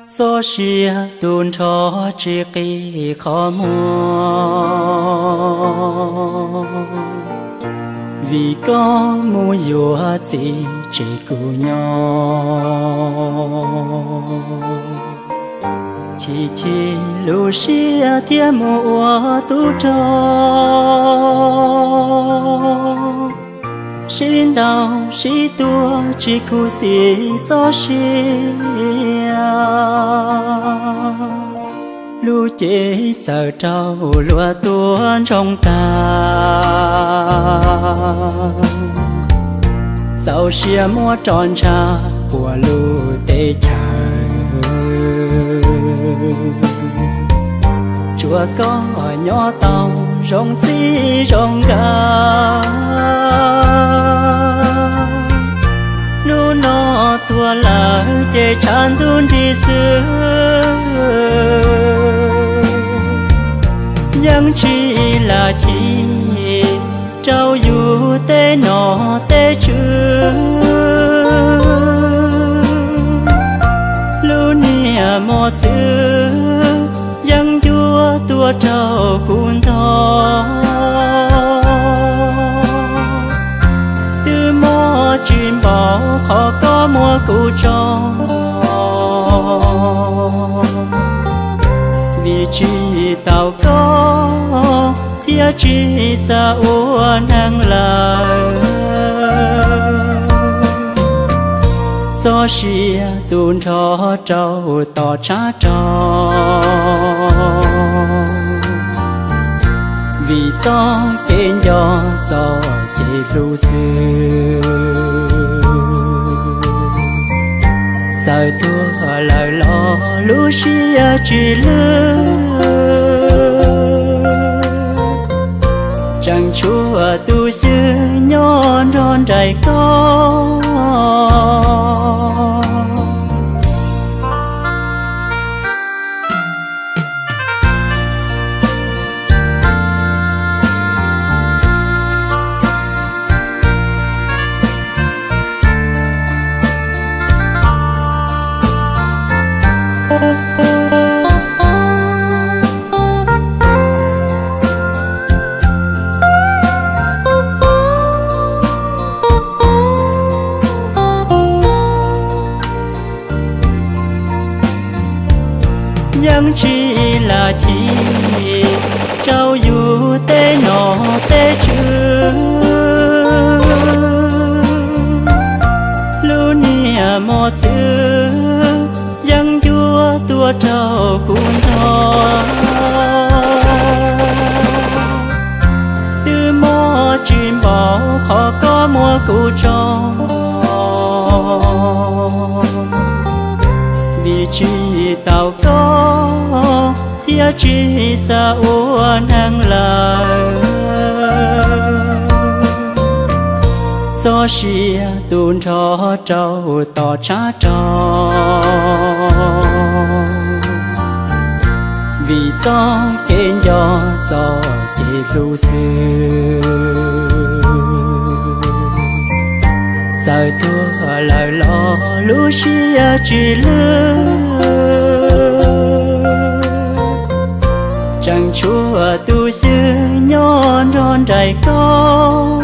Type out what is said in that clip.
Txoj sia tu nrho tsis qi qhov muag, vim koj mus yuav txiv tseg kuv nyob. Chim chim lub siab thiab mus ua tub rog, sib ntaus sib tua tsis khuv xim txoj sia. Lub cev txawm raug luag tua ntsoog tag, txaus sia muab roj ntsha puag lub teb chaws. Tsuas koj nyob tau zoo txij zoo nkawm. Hnub no tuag lawm ces tshav ntuj nrig xwb, yeej tsis lam chim rau yus tej nom tej tswv. Lub niag mos txwv yeej yuav tuag raug kuv ntog, twb mob tsis npaum qhov koj muab kuv tso. Vim tsis tau koj thiab tsis xav ua neeg lawm, txoj sia tu nrho rau tom tshav rog. Vim txoj kev nco txoj kev hlub xwb, txawm tuag lawm los lub siab tsis lwj, tseem tshuav tus xwb nyob nrog nraim koj. Yeej tsis lam chim rau yus tej nom tej tswv. Lub niag mos txwv yeej yuav tuag raug kuv ntog, twb mob tsis npaum qhov koj muab kuv tso. Vim tsis tau koj thiab tsis xav ua neeg lawm, txoj sia tu nrho rau tom tshav rog. Vim txoj kev nco txoj kev hlub xwb, txawm tuag lawm los lub siab tsis lwj, tseem tshuav tus xwb nyob nrog nraim koj.